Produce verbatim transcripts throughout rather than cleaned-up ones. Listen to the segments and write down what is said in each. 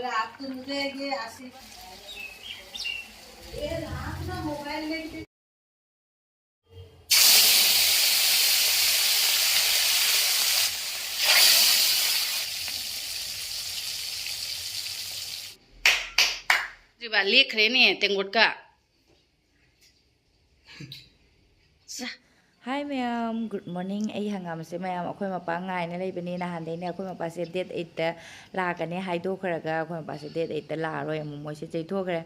रात को मुझे ये आशीर्वाद, ये रात ना मोबाइल में ꯁꯤꯕ ꯂꯦꯛꯈ꯭ꯔꯦꯅꯦ ꯇꯦꯡꯀꯣꯠꯀ꯫ ꯆꯥ꯫ Hi ꯃꯌꯥꯝ, good morning꯫ ꯑꯩ ꯍꯪꯒꯥꯝꯁꯦ ꯃꯌꯥꯝ ꯑꯩꯈꯣꯏ ꯃꯄꯥ ꯉꯥꯏꯅ ꯂꯩꯕꯅꯤ꯫ ꯅꯍꯥꯟꯗꯩꯅꯦ ꯑꯩꯈꯣꯏ ꯃꯄꯥꯁꯦ date eight ꯂꯥꯛꯀꯅꯤ ꯍꯥꯏꯗꯣꯛꯈ꯭ꯔꯒ, ꯑꯩꯈꯣꯏ ꯃꯄꯥꯁꯦ date eight ꯂꯥꯛꯑꯔꯣꯏ ꯑꯃꯨꯛ ꯃꯣꯏꯁꯦ ꯆꯩꯊꯣꯛꯈ꯭ꯔꯦ꯫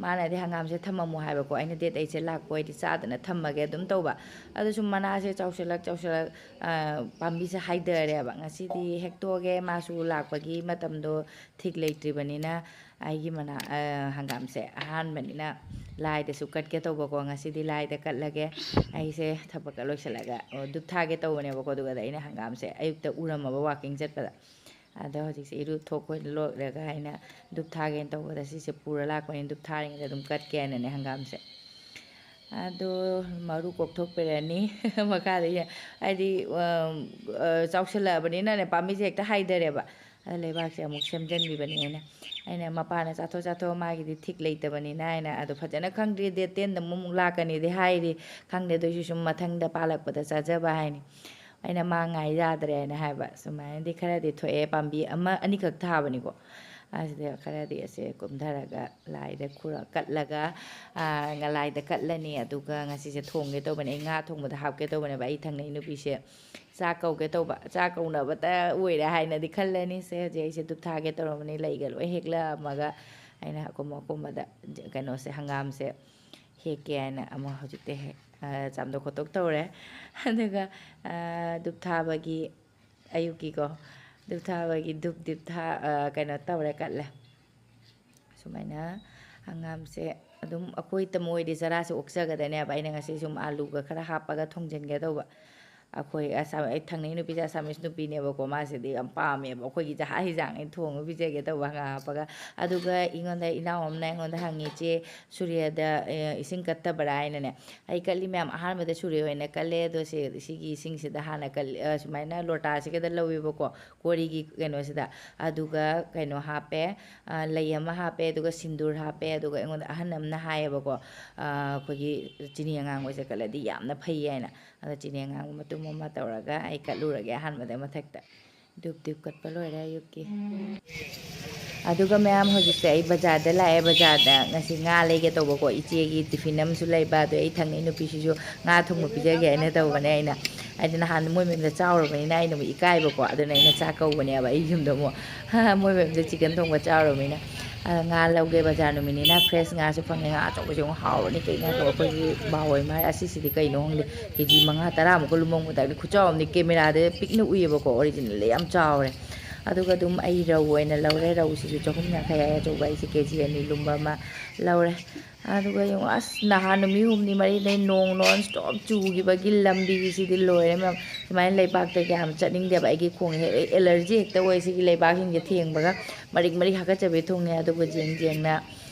ꯃꯥꯅꯗꯤ ꯍꯪꯒꯥꯝꯁꯦ ꯊꯝꯃꯝꯃꯣ ꯍꯥꯏꯕꯀꯣ, ꯑꯩꯅ date eight ꯂꯥꯛꯄ ꯑꯣꯏꯗꯤ ꯆꯥꯗꯅ ꯊꯝꯃꯒꯦ ꯑꯗꯨꯝ ꯇꯧꯕ꯫ ꯑꯗꯨ ꯁꯨꯝ ꯃꯅꯥꯁꯦ ꯆꯥꯎꯁꯜꯂꯛ ꯆꯥꯎꯁꯜꯂꯛ, ꯑ, ꯄꯥꯝꯕꯤꯁꯦ ꯍꯥꯏꯗꯔꯦꯕ꯫ ꯉꯁꯤꯗꯤ ꯍꯦꯛꯇꯣꯛꯑꯒꯦ, ꯃꯥꯁꯨ ꯂꯥꯛꯄꯒꯤ ꯃꯇꯝꯗꯣ ꯊꯤꯛ ꯂꯩꯇ꯭ꯔꯤꯕꯅꯤꯅ꯫ ꯑꯩꯒꯤ ꯃꯅꯥ, ꯑ, ꯍꯪꯒꯥꯝꯁꯦ ꯑꯍꯥꯟꯕꯅꯤꯅ ꯂꯥꯏꯗꯁꯨ ꯀꯠꯀꯦ ꯇꯧꯕꯀꯣ꯫ ꯉꯁꯤꯗꯤ ꯂꯥꯏꯗ ꯀꯠꯂꯒꯦ꯫ ꯑꯩꯁꯦ ꯊꯕꯛꯀ ꯂꯣꯏꯁꯤꯜꯂꯒ, ꯑꯣ, ꯙꯨꯞ ꯊꯥꯒꯦ ꯇꯧꯕꯅꯦꯕꯀꯣ꯫ ꯑꯗꯨꯒꯗ ꯑꯩꯅ ꯍꯪꯒꯥꯝꯁꯦ ꯑꯌꯨꯛꯇ ꯎꯔꯝꯃꯕ walking ꯆꯠꯄꯗ꯫ ꯑꯗꯣ ꯍꯧꯖꯤꯛꯁꯦ ꯏꯔꯨ ꯊꯣꯛꯄ ꯂꯣꯏꯔꯒ ꯑꯩꯅ ꯙꯨꯞ ꯊꯥꯒꯦꯅ ꯇꯧꯕꯗ ꯁꯤꯁꯦ ꯄꯨꯔ ꯂꯥꯛꯄꯅꯤ꯫ ꯙꯨꯞ ꯊꯥꯔꯤꯉꯩꯗ ꯑꯗꯨꯝ ꯀꯠꯀꯦ ꯍꯥꯏꯅꯅꯦ ꯍꯪꯒꯥꯝꯁꯦ꯫ ꯑꯗꯣ ꯃꯔꯨ ꯀꯣꯛꯊꯣꯛꯄꯤꯔꯅꯤ꯫ ꯃꯈꯥꯗ ꯌꯦꯡ-, ꯍꯥꯏꯗꯤ, ꯑ, ꯑ, ꯆꯥꯎꯁꯜꯂꯛꯑꯕꯅꯤꯅꯅꯦ ꯄꯥꯝꯕꯤꯁꯦ ꯍꯦꯛꯇ ꯍꯥꯏꯗꯔꯦꯕ꯫ ꯑꯗ ꯂꯩꯕꯥꯛꯁꯦ ꯑꯃꯨꯛ ꯁꯦꯝꯖꯟꯕꯤꯕꯅꯤ ꯑꯩꯅ꯫ ꯑꯩꯅ ꯃꯄꯥꯅ ꯆꯥꯊꯣꯛ ꯆꯥꯊꯣꯛ ꯃꯥꯒꯤꯗꯤ ꯊꯤꯛ ꯂꯩꯇꯕꯅꯤꯅ ꯍꯥꯏꯅ꯫ ꯑꯗꯣ ꯐꯖꯅ ꯈꯪꯗ꯭ꯔꯤ, date ten ꯑꯃꯨꯛ ꯂꯥꯛꯀꯅꯤꯗꯤ ꯍꯥꯏꯔꯤ꯫ ꯈꯪꯗꯦ, ꯑꯗꯨꯏꯁꯨ ꯁꯨꯝ ꯃꯊꯪꯗ ꯄꯥꯜꯂꯛꯄꯗ ꯆꯥꯖꯕ ꯍꯥꯏꯅꯤ꯫ ꯑꯩꯅ ꯃꯥ ꯉꯥꯏ ꯌꯥꯗ꯭ꯔꯦ ꯍꯥꯏꯅ ꯍꯥꯏꯕ꯫ ꯁꯨꯃꯥꯏꯅꯗꯤ ꯈꯔꯗꯤ ꯊꯣꯛꯑꯦ, ꯄꯥꯝꯕꯤ ꯑꯃ ꯑꯅꯤꯈꯛ ꯊꯥꯕꯅꯤꯀꯣ꯫ ꯑꯁꯤꯗ ꯈꯔꯗꯤ ꯑꯁꯦ ꯀꯨꯝꯊꯔꯒ ꯂꯥꯏꯗ ꯈꯨꯔ-, ꯀꯠꯂꯒ, ꯑꯥ, ꯂꯥꯏꯗ ꯀꯠꯂꯅꯤ꯫ ꯑꯗꯨꯒ ꯉꯁꯤꯁꯦ ꯊꯣꯡꯒꯦ ꯇꯧꯕꯅꯦ꯫ ꯑꯩ ꯉꯥ ꯊꯣꯡꯕꯗ ꯍꯥꯞꯀꯦ ꯇꯧꯕꯅꯦꯕ꯫ ꯑꯩ ꯊꯪꯅꯩ ꯅꯨꯄꯤꯁꯦ ꯆꯥꯛ ꯀꯧꯒꯦ ꯇꯧꯕ꯫ ꯆꯥꯛ ꯀꯧꯅꯕꯇ ꯑꯣꯏꯔꯦ ꯍꯥꯏꯅꯗꯤ ꯈꯜꯂꯅꯤ꯫ ꯁꯦ ꯍꯧꯖꯤꯛ ꯑꯩꯁꯦ ꯙꯨꯞ ꯊꯥꯒꯦ ꯇꯧꯔꯝꯕꯅꯤ꯫ ꯂꯩꯒ ꯂꯣꯏ ꯍꯦꯛꯂꯛꯑꯝꯃꯒ ꯑꯩꯅ ꯑꯀꯨꯝ ꯑꯀꯨꯝꯕꯗ ꯀꯩꯅꯣꯁꯦ, ꯍꯪꯒꯥꯝꯁꯦ ꯍꯦꯛꯀꯦ ꯍꯥꯏꯅ ꯑꯃ ꯍꯧꯖꯤꯛꯇꯤ ꯍꯦꯛ, ꯑ, ꯆꯥꯝꯊꯣꯛ ꯈꯣꯠꯇꯣꯛ ꯇꯧꯔꯦ꯫ ꯑꯗꯨꯒ, ꯑ, ꯙꯨꯞ ꯊꯥꯕꯒꯤ ꯑꯌꯨꯛꯀꯤꯀꯣ, ꯙꯨꯞ ꯊꯥꯕꯒꯤ ꯙꯨꯞ, ꯙꯨꯞ ꯊꯥ-, ꯑ, ꯀꯩꯅꯣ ꯇꯧꯔꯦ, ꯀꯠꯂꯦ꯫ ꯁꯨꯃꯥꯏꯅ ꯍꯪꯒꯥꯝꯁꯦ ꯑꯗꯨꯝ ꯑꯩꯈꯣꯏꯇ ꯃꯣꯏꯗꯤ ꯆꯔꯥꯁꯦ ꯑꯣꯛꯆꯒꯗꯅꯦꯕ꯫ ꯑꯩꯅ ꯉꯁꯤ ꯁꯨꯝ ꯑꯥꯂꯨꯒ ꯈꯔ ꯍꯥꯞꯄꯒ ꯊꯣꯡꯖꯤꯟꯒꯦ ꯇꯧꯕ꯫ ꯑꯩꯈꯣꯏ ꯑꯁꯥꯝ, ꯑꯩ ꯊꯪꯅꯩ ꯅꯨꯄꯤꯁꯦ ꯑꯁꯥꯃꯤꯁ ꯅꯨꯄꯤꯅꯦꯕꯀꯣ, ꯃꯥꯁꯤꯗꯤ ꯌꯥꯝ ꯄꯥꯝꯃꯦꯕ ꯑꯩꯈꯣꯏꯒꯤ ꯖꯍꯥ ꯍꯤꯖꯥꯡ ꯑꯩꯅ ꯊꯣꯡꯉ ꯄꯤꯖꯒꯦ ꯇꯧꯕ ꯍꯪꯒꯥꯝ ꯍꯥꯞꯄꯒ꯫ ꯑꯗꯨꯒ ꯑꯩꯉꯣꯟꯗ ꯏꯅꯥꯎ ꯑꯃꯅ ꯑꯩꯉꯣꯟꯗ ꯍꯪꯉꯤ, "ꯆꯦ, ꯁꯨꯔꯦꯗ, ꯑꯦ, ꯏꯁꯤꯡ ꯀꯠꯇꯕ꯭ꯔꯥ?" ꯍꯥꯏꯅꯅꯦ꯫ ꯑꯩ ꯀꯠꯂꯤ ꯃꯌꯥꯝ, ꯑꯍꯥꯟꯕꯗ ꯁꯨꯔꯦ ꯍꯣꯏꯅ ꯀꯠꯂꯦ, ꯑꯗꯣ ꯁꯤ, ꯁꯤꯒꯤ ꯏꯁꯤꯡꯁꯤꯗ ꯍꯥꯟꯅ ꯀꯠꯂꯤ, ꯑ, ꯁꯨꯃꯥꯏꯅ ꯂꯣꯇꯥꯁꯤꯒꯗ ꯂꯧꯋꯦꯕꯀꯣ, ꯀꯣꯔꯤꯒꯤ ꯀꯩꯅꯣꯁꯤꯗ꯫ ꯑꯗꯨꯒ ꯀꯩꯅꯣ ꯍꯥꯞꯄꯦ, ꯑ, ꯂꯩ ꯑꯃ ꯍꯥꯞꯄꯦ, ꯑꯗꯨꯒ ꯁꯤꯟꯗꯨꯔ ꯍꯥꯞꯄꯦ, ꯑꯗꯨꯒ ꯑꯩꯉꯣꯟꯗ ꯑꯍꯟ ꯑꯃꯅ ꯍꯥꯏꯌꯦꯕꯀꯣ, ꯑ, ꯑꯩꯈꯣꯏꯒꯤ ꯆꯤꯅꯤ ꯑꯉꯥꯡꯕꯁꯦ ꯀꯠꯂꯗꯤ ꯌꯥꯝꯅ ꯐꯩ ꯍꯥꯏꯅ꯫ ꯑꯗ ꯆꯤꯅꯤ ꯑꯉꯥꯡꯕ ꯃꯇꯨꯝ ꯑꯃ ꯇꯧꯔꯒ ꯑꯩ ꯀꯠꯂꯨꯔꯒꯦ ꯑꯍꯥꯟꯕꯗ ꯃꯊꯛꯇ꯫ ꯙꯨꯞ ꯙꯨꯞ ꯀꯠꯄ ꯂꯣꯏꯔꯦ ꯑꯌꯨꯛꯀꯤ꯫ ꯑꯗꯨꯒ ꯃꯌꯥꯝ, ꯍꯧꯖꯤꯛꯁꯦ ꯑꯩ ꯕꯖꯥꯔꯗ ꯂꯥꯛꯑꯦ꯫ ꯕꯖꯥꯔꯗ ꯉꯁꯤ ꯉꯥ ꯂꯩꯒꯦ ꯇꯧꯕꯀꯣ, ꯏꯆꯦꯒꯤ ꯇꯤꯐꯤꯟ ꯑꯃꯁꯨ ꯂꯩꯕ, ꯑꯗꯣ ꯑꯩ ꯊꯪꯅꯩ ꯅꯨꯄꯤꯁꯤꯁꯨ ꯉꯥ ꯊꯣꯡꯕ ꯄꯤꯖꯒꯦ ꯍꯥꯏꯅ ꯇꯧꯕꯅꯦ ꯑꯩꯅ꯫ ꯍꯥꯏꯗꯤ ꯅꯍꯥꯟ ꯃꯣꯏ ꯃꯌꯨꯝꯗ ꯆꯥꯎꯔꯕꯅꯤꯅ ꯑꯩꯅ ꯑꯃꯨꯛ ꯏꯀꯥꯏꯕꯀꯣ, ꯑꯗꯨꯅ ꯑꯩꯅ ꯆꯥꯛ ꯀꯧꯕꯅꯦꯕ ꯑꯩ ꯌꯨꯝꯗ ꯑꯃꯨꯛ꯫ ꯃꯣꯏ ꯃꯌꯨꯝꯗ ꯆꯤꯀꯟ ꯊꯣꯡꯕ ꯆꯥꯎꯔꯕꯅꯤꯅ꯫ ꯑ, ꯉꯥ ꯂꯧꯒꯦ, ꯕꯖꯥꯔ ꯅꯨꯃꯤꯠꯅꯤꯅ ꯐ꯭ꯔꯦꯁ ꯉꯥꯁꯨ ꯐꯪꯉꯦ꯫ ꯉꯥ ꯑꯆꯧꯕꯁꯦ ꯑꯃꯨꯛ ꯍꯥꯎꯔꯅꯤ꯫ ꯀꯩ ꯉꯥ ꯇꯧꯕ? ꯑꯩꯈꯣꯏꯒꯤ ꯕꯥꯍꯣꯏ ꯃꯥ, "ꯑꯁꯤꯁꯤꯗꯤ ꯀꯩꯅꯣ ꯈꯪꯗꯦ, ꯀꯦ ꯖꯤ ꯃꯉꯥ ꯇꯔꯥꯃꯨꯛꯀ ꯂꯨꯝꯃꯝꯒꯗꯕꯅꯤ, ꯈꯨꯆꯥꯎ ꯑꯃꯅꯤ"꯫ ꯀꯦꯃꯦꯔꯥꯗ ꯄꯤꯛꯅ ꯎꯏꯌꯦꯕꯀꯣ, ꯑꯣꯔꯤꯖꯤꯅꯦꯜꯗꯤ ꯌꯥꯝ ꯆꯥꯎꯔꯦ꯫ ꯑꯗꯨꯒ ꯑꯗꯨꯝ ꯑꯩ ꯔꯧ ꯑꯣꯏꯅ ꯂꯧꯔꯦ꯫ ꯔꯧꯁꯤꯁꯨ ꯆꯍꯨꯝ ꯌꯥꯡꯈꯩ ꯍꯥꯏ, ꯑꯆꯧꯕ ꯑꯩꯁꯦ ꯀꯦ ꯖꯤ ꯑꯅꯤ ꯂꯨꯝꯕ ꯑꯃ ꯂꯧꯔꯦ꯫ ꯑꯗꯨꯒ ꯌꯦꯡꯉꯣ, ꯑꯁ, ꯅꯍꯥꯟ ꯅꯨꯃꯤꯠ ꯍꯨꯝꯅꯤ ꯃꯔꯤꯗꯩ ꯅꯣꯡ non stop ꯆꯨꯈꯤꯕꯒꯤ ꯂꯝꯕꯤꯁꯤꯗꯤ ꯂꯣꯏꯔꯦ ꯃꯌꯥꯝ꯫ ꯁꯨꯃꯥꯏꯅ ꯂꯩꯕꯥꯛꯇ ꯀꯌꯥꯝ ꯆꯠꯅꯤꯡꯗꯦꯕ, ꯑꯩꯒꯤ ꯈꯣꯡ ꯍꯦꯛ ꯑꯦꯂꯔꯖꯤ ꯍꯦꯛꯇ ꯑꯣꯏ ꯁꯤꯒꯤ ꯂꯩꯕꯥꯛꯁꯤꯡꯁꯦ ꯊꯦꯡꯕꯒ꯫ ꯃꯔꯤꯛ ꯃꯔꯤꯛ ꯍꯥꯀꯠꯆꯕꯤ ꯊꯨꯡꯉꯦ꯫ ꯑꯗꯨꯕꯨ ꯌꯦꯡ ꯌꯦꯡꯅ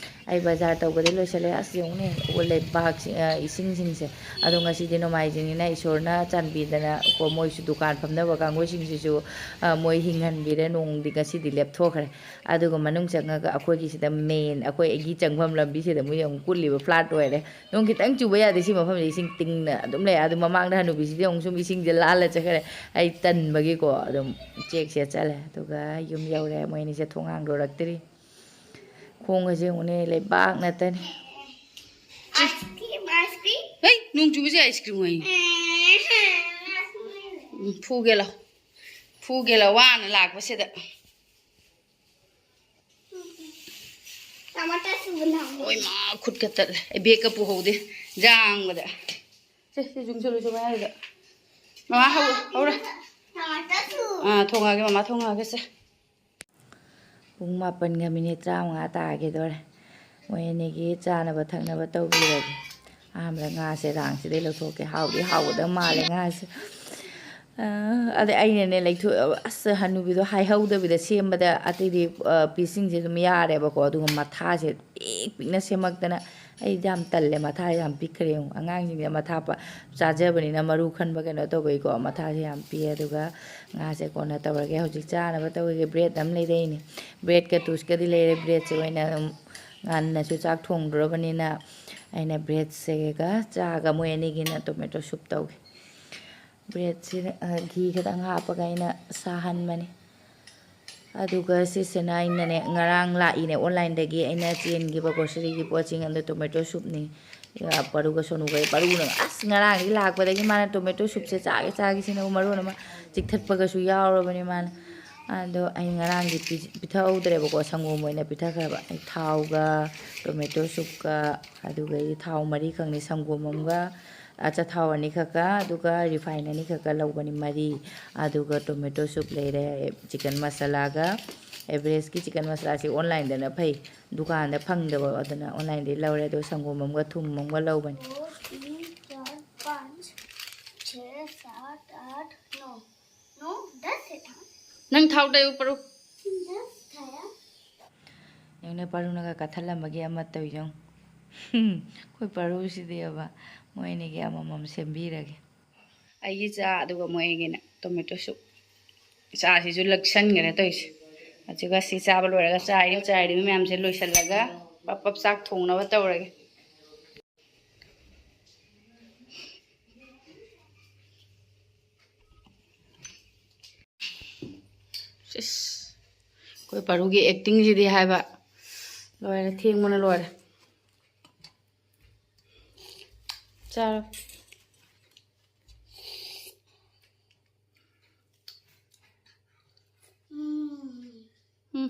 ꯑꯩ ꯕꯖꯥꯔ ꯇꯧꯕꯗꯤ ꯂꯣꯏꯁꯤꯜꯂꯦ꯫ ꯑꯁ, ꯌꯦꯡꯉꯨꯅꯦ, ꯂꯩꯕꯥꯛꯁꯤ, ꯑ, ꯏꯁꯤꯡꯁꯤꯡꯁꯦ꯫ ꯑꯗꯣ ꯉꯁꯤꯗꯤ ꯅꯣꯡꯃꯥꯏꯖꯤꯡꯅꯤꯅ ꯏꯁꯣꯔꯅ ꯆꯥꯟꯕꯤꯗꯅ ꯀꯣ, ꯃꯣꯏꯁꯨ ꯗꯨꯀꯥꯟ ꯐꯝꯅꯕ ꯀꯥꯡꯕꯨꯁꯤꯡꯁꯤꯁꯨ, ꯑ, ꯃꯣꯏ ꯍꯤꯡꯍꯟꯕꯤꯔꯦ꯫ ꯅꯣꯡꯗꯤ ꯉꯁꯤꯗꯤ ꯂꯦꯞꯊꯣꯛꯈ꯭ꯔꯦ꯫ ꯑꯗꯨꯒ ꯃꯅꯨꯡ ꯆꯪꯉꯒ ꯑꯩꯈꯣꯏꯒꯤꯁꯤꯗ main, ꯑꯩꯈꯣꯏ ꯑꯩꯒꯤ ꯆꯪꯐꯝ ꯂꯝꯕꯤꯁꯤꯗ ꯃꯣꯏ ꯑꯃꯨꯛ ꯀꯨꯠꯂꯤꯕ flat ꯑꯣꯏꯔꯦ꯫ ꯅꯣꯡ ꯈꯤꯇꯪ ꯆꯨꯕ ꯌꯥꯗꯦ ꯁꯤ ꯃꯐꯝꯁꯦ, ꯏꯁꯤꯡ ꯇꯤꯡꯅ ꯑꯗꯨꯝ ꯂꯩ꯫ ꯑꯗꯨ ꯃꯃꯥꯡꯗ ꯍꯅꯨꯕꯤꯁꯤꯗꯤ ꯑꯃꯨꯛ ꯁꯨꯝ ꯏꯁꯤꯡꯁꯦ ꯂꯥꯜꯂ ꯆꯠꯈ꯭ꯔꯦ꯫ ꯑꯩ ꯇꯟꯕꯒꯤꯀꯣ ꯑꯗꯨꯝ ꯆꯦꯛꯁꯦ ꯆꯠꯂꯦ꯫ ꯑꯗꯨꯒ ꯌꯨꯝ ꯌꯧꯔꯦ꯫ ꯃꯣꯏ ꯑꯅꯤꯁꯦ ꯊꯣꯡ ꯍꯥꯡꯗꯣꯔꯛꯇ꯭ꯔꯤ꯫ ꯈꯣꯡꯒꯁꯦ ꯌꯦꯡꯉꯨꯅꯦ, ꯂꯩꯕꯥꯛ ꯉꯥꯛꯇꯅꯤ꯫ Ice cream, ice cream. ꯍꯩ, ꯅꯣꯡ ꯆꯨꯕꯁꯦ ice cream ꯑꯣꯏ꯫ ꯎꯝ, ꯐꯨꯒꯦ ꯂꯥꯎ꯫ ꯐꯨꯒꯦ ꯂꯥꯎ, ꯋꯥꯅ ꯂꯥꯛꯄꯁꯤꯗ꯫ ꯇꯃꯥꯇꯔ ꯁꯨꯕꯅ꯫ ꯑꯣꯏ ꯃꯥ, ꯈꯨꯠꯀ ꯇꯠꯂꯦ꯫ ꯑꯩ ꯕꯦꯒꯀ ꯄꯨꯍꯧꯗꯦ꯫ ꯌꯥꯡꯕꯗ꯫ ꯁꯦ, ꯁꯤ ꯌꯨꯝꯁꯤꯜꯂꯨꯁꯤ ꯃꯌꯥꯏꯗ꯫ ꯃꯃꯥ ꯍꯧꯔꯦ, ꯍꯧꯔꯦ꯫ ꯇꯃꯥꯇꯔ ꯁꯨ꯫ ꯑꯥ, ꯊꯣꯡꯉꯒꯦ, ꯃꯃꯥ ꯊꯣꯡꯉꯒꯦ ꯁꯦ꯫ ꯄꯨꯡ ꯃꯥꯄꯟꯒ ꯃꯤꯅꯤꯠ ꯇꯔꯥꯃꯉꯥ ꯇꯥꯒꯦꯗꯧꯔꯦ꯫ ꯃꯣꯏ ꯑꯅꯤꯒꯤ ꯆꯥꯅꯕ ꯊꯛꯅꯕ ꯇꯧꯕꯤꯔꯒꯦ꯫ ꯑꯍꯥꯟꯕꯗ ꯉꯥꯁꯦ ꯔꯥꯡꯁꯤꯗꯩ ꯂꯧꯊꯣꯛꯀꯦ꯫ ꯍꯥꯎꯗꯤ ꯍꯥꯎꯒꯗꯕ ꯃꯥꯜꯂꯦ ꯉꯥꯁꯦ꯫ ꯑ, ꯑꯗꯩ ꯑꯩꯅꯅꯦ ꯂꯩꯊꯣꯛ ꯑꯁ, ꯍꯅꯨꯕꯤꯗꯣ ꯍꯥꯏꯍꯧꯗꯕꯤꯗ ꯁꯦꯝꯕꯗ ꯑꯇꯩꯗꯤ, ꯑ, ꯄꯤꯁꯁꯤꯡꯁꯦ ꯑꯗꯨꯝ ꯌꯥꯔꯦꯕꯀꯣ, ꯑꯗꯨꯒ ꯃꯊꯥꯁꯦ ꯄꯤꯛ ꯄꯤꯛꯅ ꯁꯦꯝꯃꯛꯇꯅ꯫ ꯑꯩꯗꯤ ꯌꯥꯝ ꯇꯜꯂꯦ, ꯃꯊꯥ ꯌꯥꯝ ꯄꯤꯛꯈ꯭ꯔꯦ꯫ ꯌꯦꯡꯉꯨ, ꯑꯉꯥꯡꯁꯤꯡꯁꯦ ꯃꯊꯥ ꯄ-, ꯆꯥꯖꯕꯅꯤꯅ ꯃꯔꯨ ꯈꯟꯕ ꯀꯩꯅꯣ ꯇꯧꯕꯩꯀꯣ, ꯃꯊꯥꯁꯦ ꯌꯥꯝ ꯄꯤꯛꯑꯦ꯫ ꯑꯗꯨꯒ ꯉꯥꯁꯦ ꯀꯣꯟꯅ ꯇꯧꯔꯒꯦ꯫ ꯍꯧꯖꯤꯛ ꯆꯥꯅꯕ ꯇꯧꯔꯒꯦ꯫ ꯕ꯭ꯔꯦꯗ ꯑꯃ ꯂꯩꯔꯛꯏꯅꯦ꯫ ꯕ꯭ꯔꯦꯗꯀ ꯇꯣꯁꯀꯗꯤ ꯂꯩꯔꯦ꯫ ꯕ꯭ꯔꯦꯗꯁꯦ ꯑꯣꯏꯅ ꯑꯗꯨꯝ, ꯉꯟꯅꯁꯨ ꯆꯥꯛ ꯊꯣꯡꯗ꯭ꯔꯕꯅꯤꯅ ꯑꯩꯅ ꯕ꯭ꯔꯦꯗꯁꯤꯒ ꯆꯥꯒ ꯃꯣꯏ ꯑꯅꯤꯒꯤꯅ ꯇꯣꯃꯦꯇꯣ ꯁꯨꯞ ꯇꯧꯒꯦ꯫ ꯕ꯭ꯔꯦꯗꯁꯤꯗ, ꯑ, ꯘꯤ ꯈꯤꯇꯪ ꯍꯥꯞꯄꯒ ꯑꯩꯅ ꯁꯥꯍꯟꯕꯅꯤ꯫ ꯑꯗꯨꯒ ꯁꯤꯁꯤꯅ ꯑꯩꯅꯅꯦ, ꯉꯔꯥꯡ ꯂꯥꯛꯏꯅꯦ ꯑꯣꯟꯂꯥꯏꯟꯗꯒꯤ ꯑꯩꯅ ꯆꯦꯟꯈꯤꯕ ꯒ꯭ꯔꯣꯁꯔꯤꯒꯤ ꯄꯣꯠꯁꯤꯡ ꯑꯗꯨ ꯇꯣꯃꯦꯇꯣ ꯁꯨꯞꯅꯤ꯫ ꯑ, ꯄꯔꯨꯒ ꯁꯣꯅꯨꯒ, ꯄꯔꯨꯅ ꯑꯁ ꯉꯔꯥꯡꯗꯤ ꯂꯥꯛꯄꯗꯒꯤ ꯃꯥꯅ ꯇꯣꯃꯦꯇꯣ ꯁꯨꯞꯁꯦ ꯆꯥꯒꯦ ꯆꯥꯒꯦ ꯁꯤꯅ ꯃꯔꯣꯟ ꯑꯃ ꯆꯤꯛꯊꯠꯄꯒꯁꯨ ꯌꯥꯎꯔꯕꯅꯤ ꯃꯥꯅ꯫ ꯑꯗꯣ ꯑꯩ ꯉꯔꯥꯡꯗꯤ ꯄꯤ-, ꯄꯤꯊꯛꯍꯧꯗ꯭ꯔꯦꯕꯀꯣ, ꯁꯪꯒꯣꯝ ꯑꯣꯏꯅ ꯄꯤꯊꯛꯈ꯭ꯔꯕ꯫ ꯑꯩ ꯊꯥꯎꯒ ꯇꯣꯃꯦꯇꯣ ꯁꯨꯞꯀ, ꯑꯗꯨꯒ ꯑꯩ ꯊꯥꯎ ꯃꯔꯤꯈꯛꯅꯤ, ꯁꯪꯒꯣꯝ ꯑꯃꯒ ꯑꯆꯥꯊꯥꯎ ꯑꯅꯤꯈꯛꯀ, ꯑꯗꯨꯒ ꯔꯤꯐꯥꯏꯟ ꯑꯅꯤꯈꯛꯀ ꯂꯧꯕꯅꯤ, ꯃꯔꯤ꯫ ꯑꯗꯨꯒ ꯇꯣꯃꯦꯇꯣ ꯁꯨꯞ ꯂꯩꯔꯦ, ꯆꯤꯀꯟ ꯃꯁꯥꯂꯥꯒ꯫ ꯑꯦꯚꯔꯦꯁꯀꯤ ꯆꯤꯀꯟ ꯃꯁꯥꯂꯥꯁꯤ ꯑꯣꯟꯂꯥꯏꯟꯗꯅ ꯐꯩ, ꯗꯨꯀꯥꯟꯗ ꯐꯪꯗꯕ, ꯑꯗꯨꯅ ꯑꯣꯟꯂꯥꯏꯟꯗꯒꯤ ꯂꯧꯔꯦ꯫ ꯑꯗꯨꯒ ꯁꯪꯒꯣꯝ ꯑꯃꯒ ꯊꯨꯝ ꯑꯃꯒ ꯂꯧꯕꯅꯤ꯫ दो, तीन, चार, पाँच, छः, सात, आठ, नौ। नौ, दस है ना? ꯅꯪ ꯊꯥꯎ ꯇꯩꯌꯨ, ꯄꯔꯨ꯫ दस था यार। ꯌꯦꯡꯉꯨꯅꯦ, ꯄꯔꯨꯅꯒ ꯀꯠꯊꯠꯂꯝꯕꯒꯤ ꯑꯃ ꯇꯧꯔꯤꯁꯦ ꯌꯦꯡꯉꯨ꯫ ꯑꯩꯈꯣꯏ ꯄꯔꯨꯁꯤꯗꯤꯕ, ꯃꯣꯏ ꯑꯅꯤꯒꯤ ꯑꯃꯃꯝ ꯁꯦꯝꯕꯤꯔꯒꯦ꯫ ꯑꯩꯒꯤ ꯆꯥ, ꯑꯗꯨꯒ ꯃꯣꯏꯒꯤꯅ ꯇꯣꯃꯦꯇꯣ ꯁꯨꯞ꯫ ꯆꯥꯁꯤꯁꯨ ꯂꯛꯁꯟꯈ꯭ꯔꯦ ꯇꯧꯔꯤꯁꯦ꯫ ꯑꯗꯨꯒ ꯁꯤ ꯆꯥꯕ ꯂꯣꯏꯔꯒ ꯆꯥꯏꯔꯤꯕ, ꯆꯥꯏꯔꯤꯕ ꯃꯌꯥꯝꯁꯦ ꯂꯣꯏꯁꯤꯜꯂꯒ ꯄꯞ ꯄꯞ ꯆꯥꯛ ꯊꯣꯡꯅꯕ ꯇꯧꯔꯒꯦ꯫ ꯁꯤꯁ, ꯑꯩꯈꯣꯏ ꯄꯔꯨꯒꯤ ꯑꯦꯛꯇꯤꯡꯁꯤꯗꯤ ꯍꯥꯏꯕ ꯂꯣꯏꯔꯦ, ꯊꯦꯡꯕꯅ ꯂꯣꯏꯔꯦ꯫ ꯆꯥꯔꯣ꯫ ꯎꯝ꯫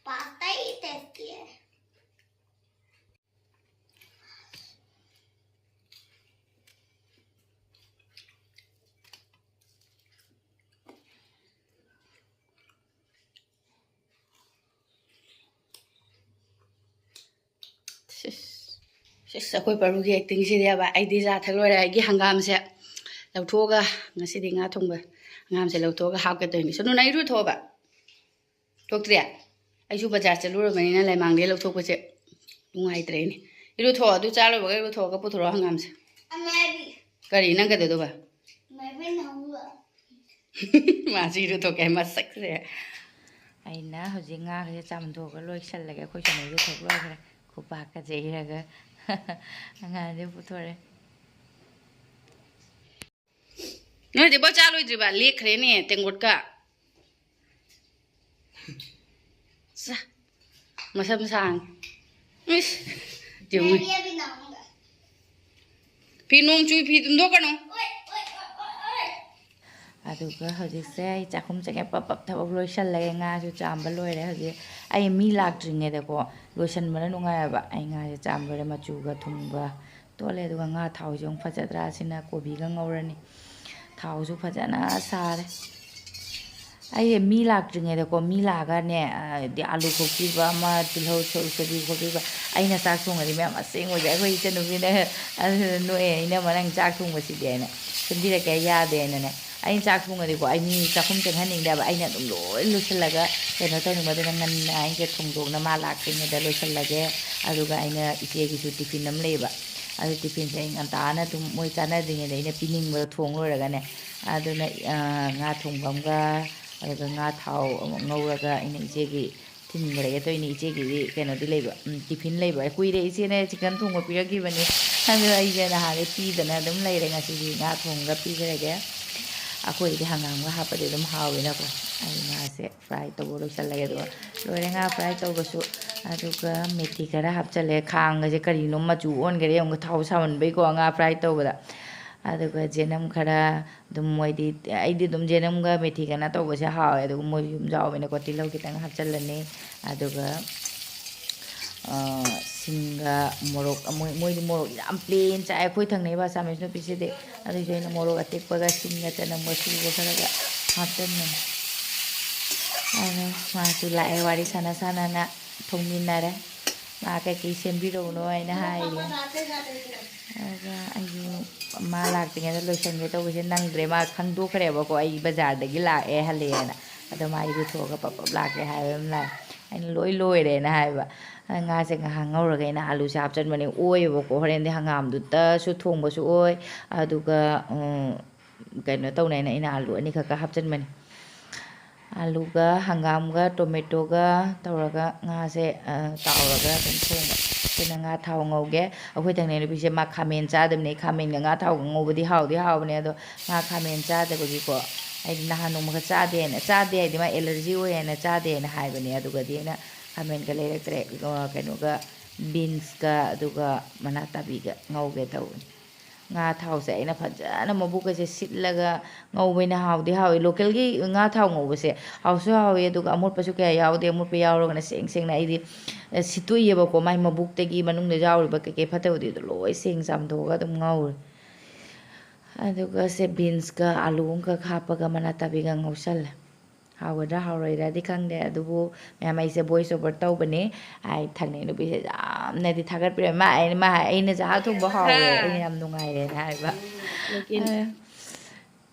पास्ता ही टेस्टी है। ꯑꯁ, ꯑꯩꯈꯣꯏ ꯄꯔꯨꯒꯤ ꯑꯦꯛꯇꯤꯡꯁꯤꯗꯤꯕ, ꯑꯩꯗꯤ ꯆꯥ ꯊꯛ ꯂꯣꯏꯔꯦ꯫ ꯑꯩꯒꯤ ꯍꯪꯒꯥꯝꯁꯦ ꯂꯧꯊꯣꯛꯑꯒ, ꯉꯁꯤꯗꯤ ꯉꯥ ꯊꯣꯡꯕ ꯍꯪꯒꯥꯝꯁꯦ ꯂꯧꯊꯣꯛꯑꯒ ꯍꯥꯞꯀꯗꯣꯏꯅꯤ꯫ ꯁꯣꯅꯨ, ꯅꯪ ꯏꯔꯨꯊꯣꯛꯑꯕ? ꯊꯣꯛꯇ꯭ꯔꯤ? ꯑꯩꯁꯨ ꯕꯖꯥꯔ ꯆꯠꯂꯨꯔꯕꯅꯤꯅ ꯂꯩꯃꯥꯡꯗꯒꯤ ꯂꯧꯊꯣꯛꯄꯁꯦ ꯅꯨꯡꯉꯥꯏꯇ꯭ꯔꯦꯅꯦ꯫ ꯏꯔꯨꯊꯣꯛꯑꯣ, ꯑꯗꯨ ꯆꯥ ꯂꯣꯏꯕꯒ ꯏꯔꯨꯊꯣꯛꯑꯒ ꯄꯨꯊꯣꯔꯛꯑꯣ ꯍꯪꯒꯥꯝꯁꯦ꯫ ꯑꯃꯥꯏꯕꯤ꯫ ꯀꯔꯤ? ꯅꯪ ꯀꯩꯗꯧꯗꯧꯕ? ꯑꯃꯥꯏꯕꯤ ꯅꯍꯥꯟꯃꯨꯛ꯫ ꯃꯥꯁꯨ ꯏꯔꯨꯊꯣꯛꯀꯦ ꯍꯥꯏ ꯃꯁꯛꯁꯦ꯫ ꯑꯩꯅ ꯍꯧꯖꯤꯛ ꯉꯥꯒꯁꯦ ꯆꯥꯝꯊꯣꯛꯑꯒ ꯂꯣꯏꯁꯜꯂꯒꯦ꯫ ꯑꯩꯈꯣꯏ ꯁꯣꯝꯗ ꯏꯔꯨꯊꯣꯛ ꯂꯣꯏꯈ꯭ꯔꯦ꯫ ꯈꯨꯄꯥꯛꯀꯁꯦ ꯏꯔꯒ ꯑꯉꯥꯡꯁꯦ ꯄꯨꯊꯣꯔꯛꯑꯦ꯫ ꯅꯣꯏꯗꯤ ꯄꯣꯠ ꯆꯥ ꯂꯣꯏꯗ꯭ꯔꯤꯕ? ꯂꯦꯛꯈ꯭ꯔꯦꯅꯦ ꯇꯦꯡꯀꯣꯠꯀ꯫ ꯁꯥ, ꯃꯁꯝ ꯁꯥꯡ꯫ ꯏꯁ, ꯌꯦꯡꯉꯨ꯫ ꯐꯤ ꯅꯣꯡ ꯆꯨꯏ, ꯐꯤ ꯇꯨꯝꯊꯣꯛꯀꯅꯨ꯫ ꯑꯗꯨꯒ ꯍꯧꯖꯤꯛꯁꯦ ꯑꯩ ꯆꯥꯛꯈꯨꯝ ꯆꯪꯉꯦ, ꯄꯞ ꯄꯞ ꯊꯕꯛ ꯂꯣꯏꯁꯜꯂꯒꯦ꯫ ꯉꯥꯁꯨ ꯆꯥꯝꯕ ꯂꯣꯏꯔꯦ꯫ ꯍꯧꯖꯤꯛ ꯑꯩ ꯃꯤ ꯂꯥꯛꯇ꯭ꯔꯤꯉꯩꯗꯀꯣ ꯂꯣꯏꯁꯟꯕꯅ ꯅꯨꯡꯉꯥꯏꯑꯕ꯫ ꯑꯩ ꯉꯥꯁꯦ ꯆꯥꯝ ꯂꯣꯏꯔꯦ, ꯃꯆꯨꯒ ꯊꯨꯝꯒ ꯇꯣꯠꯂꯦ꯫ ꯑꯗꯨꯒ ꯉꯥ ꯊꯥꯎꯁꯦ ꯑꯃꯨꯛ ꯐꯖꯗ꯭ꯔꯥ? ꯁꯤꯅ ꯀꯣꯕꯤꯒ ꯉꯧꯔꯅꯤ꯫ ꯊꯥꯎꯁꯨ ꯐꯖꯅ ꯁꯥꯔꯦ꯫ ꯑꯩ ꯃꯤ ꯂꯥꯛꯇ꯭ꯔꯤꯉꯩꯗꯀꯣ, ꯃꯤ ꯂꯥꯛꯑꯒꯅꯦ, ꯍꯥꯏꯗꯤ ꯑꯥꯂꯨ ꯈꯣꯛꯄꯤꯕ ꯑꯃ, ꯇꯤꯜꯍꯧ ꯁꯣ-, ꯁꯣꯏꯕꯨꯝ ꯈꯣꯛꯄꯤꯕ, ꯑꯩꯅ ꯆꯥꯛ ꯊꯣꯡꯉꯗꯤ ꯃꯌꯥꯝ ꯑꯁꯦꯡꯕꯁꯦ ꯑꯩꯈꯣꯏ ꯏꯆꯟꯅꯨꯄꯤꯅ ꯑꯗꯨꯅ ꯅꯣꯛꯑꯦ, "ꯏꯅꯝꯃ ꯅꯪ ꯆꯥꯛ ꯊꯣꯡꯕꯁꯤꯗꯤ?" ꯍꯥꯏꯅ꯫ "ꯁꯦꯝꯕꯤꯔꯛꯀꯦ ꯌꯥꯗꯦ" ꯍꯥꯏꯅꯅꯦ꯫ ꯑꯩꯅ ꯆꯥꯛ ꯊꯣꯡꯉꯗꯤꯀꯣ ꯑꯩ ꯃꯤ ꯆꯥꯛꯈꯨꯝ ꯆꯪꯍꯟꯅꯤꯡꯗꯦꯕ, ꯑꯩꯅ ꯑꯗꯨꯝ ꯂꯣꯏ ꯂꯣꯏꯁꯤꯜꯂꯒ ꯀꯩꯅꯣ ꯇꯧꯅꯤꯡꯕ꯫ ꯑꯗꯨꯅ ꯉꯟꯅ ꯑꯩꯁꯦ ꯊꯣꯡꯗꯣꯛꯅ ꯃꯥ ꯂꯥꯛꯇ꯭ꯔꯤꯉꯩꯗ ꯂꯣꯏꯁꯤꯜꯂꯒꯦ꯫ ꯑꯗꯨꯒ ꯑꯩꯅ ꯏꯆꯦꯒꯤꯁꯨ ꯇꯤꯐꯤꯟ ꯑꯃ ꯂꯩꯌꯦꯕ, ꯑꯗꯨ ꯇꯤꯐꯤꯟꯁꯦ ꯑꯩ ꯉꯟꯇꯥꯅ ꯑꯗꯨꯝ ꯃꯣꯏ ꯆꯥꯅꯗ꯭ꯔꯤꯉꯩꯗ ꯑꯩꯅ ꯄꯤꯅꯤꯡꯕꯗꯣ ꯊꯣꯡ ꯂꯣꯏꯔꯒꯅꯦ꯫ ꯑꯗꯨꯅ, ꯑ, ꯉꯥ ꯊꯣꯡꯕ ꯑꯃꯒ, ꯑꯗꯨꯒ ꯉꯥ ꯊꯥꯎ ꯑꯃ ꯉꯧꯔꯒ ꯑꯩꯅ ꯏꯆꯦꯒꯤ ꯊꯤꯟꯈ꯭ꯔꯒꯦ ꯇꯧꯔꯤꯅꯤ꯫ ꯏꯆꯦꯒꯤꯗꯤ ꯀꯩꯅꯣꯗꯤ ꯂꯩꯕ, ꯎꯝ, ꯇꯤꯐꯤꯟ ꯂꯩꯕ꯫ ꯀꯨꯏꯔꯦ ꯏꯆꯦꯅ ꯆꯤꯛꯀꯟ ꯊꯣꯡꯕ ꯄꯤꯔꯛꯈꯤꯕꯅꯤ, ꯑꯗꯣ ꯑꯩꯁꯦ ꯅꯍꯥꯟꯗꯩ ꯄꯤꯗꯅ ꯑꯗꯨꯝ ꯂꯩꯔꯦ꯫ ꯉꯁꯤꯗꯤ ꯉꯥ ꯊꯣꯡꯉꯒ ꯄꯤꯈ꯭ꯔꯒꯦ꯫ ꯑꯩꯈꯣꯏꯗꯤ ꯍꯪꯒꯥꯝꯒ ꯍꯥꯞꯄꯗꯤ ꯑꯗꯨꯝ ꯍꯥꯎꯋꯦꯅꯀꯣ꯫ ꯑꯩ ꯉꯥꯁꯦ ꯐ꯭ꯔꯥꯏ ꯇꯧꯕ ꯂꯣꯏꯁꯜꯂꯒꯦ꯫ ꯑꯗꯨꯒ ꯂꯣꯏꯔꯦ ꯉꯥ ꯐ꯭ꯔꯥꯏ ꯇꯧꯕꯁꯨ꯫ ꯑꯗꯨꯒ ꯃꯦꯊꯤ ꯈꯔ ꯍꯥꯞꯆꯜꯂꯦ꯫ ꯈꯥꯡꯒꯁꯦ ꯀꯔꯤꯅꯣ ꯃꯆꯨ ꯑꯣꯟꯈꯔꯦ ꯌꯦꯡꯉꯨ, ꯊꯥꯎ ꯁꯥꯃꯟꯕꯩꯀꯣ ꯉꯥ ꯐ꯭ꯔꯥꯏ ꯇꯧꯕꯗ꯫ ꯑꯗꯨꯒ ꯆꯦꯅꯝ ꯈꯔ ꯑꯗꯨꯝ ꯃꯣꯏꯗꯤ, ꯑꯩꯗꯤ ꯑꯗꯨꯝ ꯆꯦꯅꯝꯒ ꯃꯦꯊꯤꯒꯅ ꯇꯧꯕꯁꯦ ꯍꯥꯎꯋꯦ꯫ ꯑꯗꯨꯒ ꯃꯣꯏꯁꯨ ꯌꯨꯝ ꯌꯥꯎꯕꯅꯤꯅꯀꯣ ꯇꯤꯜꯍꯧ ꯈꯤꯇꯪ ꯍꯥꯞꯆꯜꯂꯅꯤ꯫ ꯑꯗꯨꯒ, ꯑ, ꯁꯤꯡꯒ ꯃꯣꯔꯣꯛ, ꯃꯣꯏ, ꯃꯣꯏꯗꯤ ꯃꯣꯔꯣꯛ ꯌꯥꯝ ꯄ꯭ꯂꯦꯟ ꯆꯥꯏ꯫ ꯑꯩꯈꯣꯏ ꯊꯪꯅꯩꯕ ꯑꯁꯥꯃꯤꯁ ꯅꯨꯄꯤꯁꯤꯗꯤ꯫ ꯑꯗꯨꯏꯁꯨ ꯑꯩꯅ ꯃꯣꯔꯣꯛ ꯑꯇꯦꯛꯄꯒ ꯁꯤꯡꯒ ꯆꯅꯝꯒ ꯁꯨꯕ ꯈꯔꯒ ꯍꯥꯞꯆꯟꯕꯅꯤ꯫ ꯑꯗꯣ ꯃꯥꯁꯨ ꯂꯥꯛꯑꯦ, ꯋꯥꯔꯤ ꯁꯥꯟꯅ ꯁꯥꯟꯅꯅ ꯊꯣꯡꯃꯤꯟꯅꯔꯦ꯫ ꯃꯥ ꯀꯩꯀꯩ ꯁꯦꯝꯕꯤꯔꯛꯎꯅꯣ ꯍꯥꯏꯅ ꯍꯥꯏꯔꯦ꯫ ꯑꯗꯨꯒ ꯑꯩꯁꯨ ꯃꯥ ꯂꯥꯛꯇ꯭ꯔꯤꯉꯩꯗ ꯂꯣꯏꯁꯟꯒꯦ ꯇꯧꯕꯁꯦ ꯅꯪꯗ꯭ꯔꯦ꯫ ꯃꯥ ꯈꯪꯗꯣꯛꯈ꯭ꯔꯦꯕꯀꯣ, ꯑꯩ ꯕꯖꯥꯔꯗꯒꯤ ꯂꯥꯛꯑꯦ, ꯍꯜꯂꯛꯑꯦꯅ꯫ ꯑꯗꯣ ꯃꯥ ꯏꯔꯨꯊꯣꯛꯑꯒ ꯄꯞ ꯄꯞ ꯂꯥꯛꯀꯦ ꯍꯥꯏꯕ ꯑꯃ ꯂꯥꯛꯑꯦ꯫ ꯑꯩꯅ ꯂꯣꯏ ꯂꯣꯏꯔꯦꯅ ꯍꯥꯏꯕ꯫ ꯑꯗ ꯉꯥꯁꯦ ꯉꯥꯏꯍꯥꯛ ꯉꯧꯔꯒ ꯑꯩꯅ ꯑꯥꯂꯨꯁꯦ ꯍꯥꯞꯆꯤꯟꯕꯅꯦ꯫ ꯑꯣꯏꯌꯦꯕꯀꯣ, ꯍꯣꯔꯦꯟꯗꯤ ꯍꯪꯒꯥꯝꯗꯨꯇꯁꯨ ꯊꯣꯡꯕꯁꯨ ꯑꯣꯏ, ꯑꯗꯨꯒ, ꯎꯝ, ꯀꯩꯅꯣ ꯇꯧꯅꯦꯅ ꯑꯩꯅ ꯑꯥꯂꯨ ꯑꯅꯤꯈꯛꯀ ꯍꯥꯞꯆꯤꯟꯕꯅꯦ꯫ ꯑꯥꯂꯨꯒ ꯍꯪꯒꯥꯝꯒ ꯇꯣꯃꯦꯇꯣꯒ ꯇꯧꯔꯒ ꯉꯥꯁꯦ, ꯑ, ꯇꯥꯎꯔꯒ ꯑꯗꯨꯝ ꯊꯣꯡꯕ꯫ ꯑꯗꯨꯅ ꯉꯥ ꯊꯥꯎ ꯉꯧꯒꯦ꯫ ꯑꯩꯈꯣꯏ ꯊꯪꯅꯩ ꯅꯨꯄꯤꯁꯦ ꯃꯥ ꯈꯥꯃꯦꯟ ꯆꯥꯗꯕꯅꯦ꯫ ꯈꯥꯃꯦꯟꯒ ꯉꯥ ꯊꯥꯎꯒ ꯉꯧꯕꯗꯤ ꯍꯥꯎꯗꯤ ꯍꯥꯎꯕꯅꯦ, ꯑꯗꯣ ꯃꯥ ꯈꯥꯃꯦꯟ ꯆꯥꯗꯕꯒꯤꯀꯣ, ꯑꯩꯗꯤ ꯅꯍꯥꯟ ꯅꯣꯡꯃꯈꯛ ꯆꯥꯗꯦ ꯍꯥꯏꯅ, ꯆꯥꯗꯦ ꯍꯥꯏꯗꯤ ꯃꯥ ꯑꯦꯂꯔꯖꯤ ꯑꯣꯏ ꯍꯥꯏꯅ ꯆꯥꯗꯦ ꯍꯥꯏꯅ ꯍꯥꯏꯕꯅꯦ꯫ ꯑꯗꯨꯒꯗꯤ ꯑꯩꯅ ꯈꯥꯃꯦꯟꯒ ꯂꯩꯔꯛꯇ꯭ꯔꯦ꯫ ꯑ, ꯀꯩꯅꯣꯒ, ꯕꯤꯟꯁꯀ ꯑꯗꯨꯒ ꯃꯅꯥ ꯇꯥꯕꯤꯒ ꯉꯧꯒꯦ ꯇꯧꯕꯅꯤ꯫ ꯉꯥ ꯊꯥꯎꯁꯦ ꯑꯩꯅ ꯐꯖꯅ ꯃꯕꯨꯛꯀꯁꯦ ꯁꯤꯠꯂꯒ ꯉꯧꯕꯅ ꯍꯥꯎꯗꯤ ꯍꯥꯎꯋꯤ꯫ ꯂꯣꯀꯦꯜꯒꯤ ꯉꯥ ꯊꯥꯎ ꯉꯧꯕꯁꯦ ꯍꯥꯎꯁꯨ ꯍꯥꯎꯋꯤ, ꯑꯗꯨꯒ ꯑꯃꯣꯠꯄꯁꯨ ꯀꯌꯥ ꯌꯥꯎꯗꯦ꯫ ꯑꯃꯣꯠꯄ ꯌꯥꯎꯔꯒꯅ ꯁꯦꯡ ꯁꯦꯡꯅ ꯑꯩꯗꯤ, ꯑ, ꯁꯤꯠꯇꯣꯛꯏꯑꯕꯀꯣ꯫ ꯃꯥꯏ ꯃꯕꯨꯛꯇꯒꯤ ꯃꯅꯨꯡꯗ ꯌꯥꯎꯔꯤꯕ ꯀꯩꯀꯩ ꯐꯠꯇꯕꯗꯨꯗꯣ ꯂꯣꯏ ꯁꯦꯡ ꯆꯥꯝꯊꯣꯛꯑꯒ ꯑꯗꯨꯝ ꯉꯧꯔꯦ꯫ ꯑꯗꯨꯒ ꯁꯦ ꯕꯤꯟꯁꯀ ꯑꯥꯂꯨ ꯑꯃꯈꯛ ꯍꯥꯞꯄꯒ ꯃꯅꯥ ꯇꯥꯕꯤꯒ ꯉꯧꯁꯜꯂꯦ꯫ ꯍꯥꯎꯒꯗ꯭ꯔꯥ ꯍꯥꯎꯔꯣꯏꯗ꯭ꯔꯥꯗꯤ ꯈꯪꯗꯦ, ꯑꯗꯨꯕꯨ ꯃꯌꯥꯝ, ꯑꯩꯁꯦ voice over ꯇꯧꯕꯅꯦ꯫ ꯑꯩ ꯊꯪꯅꯩ ꯅꯨꯄꯤꯁꯦ ꯌꯥꯝꯅꯗꯤ ꯊꯥꯒꯠꯄꯤꯔꯝꯃꯦ꯫ ꯃꯥ, ꯑꯩꯅ, ꯃꯥ ꯍꯥꯏ, "ꯑꯩꯅ ꯆꯥꯛ ꯊꯣꯡꯕ ꯍꯥꯎꯔꯦ, ꯑꯩꯅ ꯌꯥꯝ ꯅꯨꯡꯉꯥꯏꯔꯦꯅ" ꯍꯥꯏꯕ꯫ ꯂꯦꯀꯤꯟ ꯑ,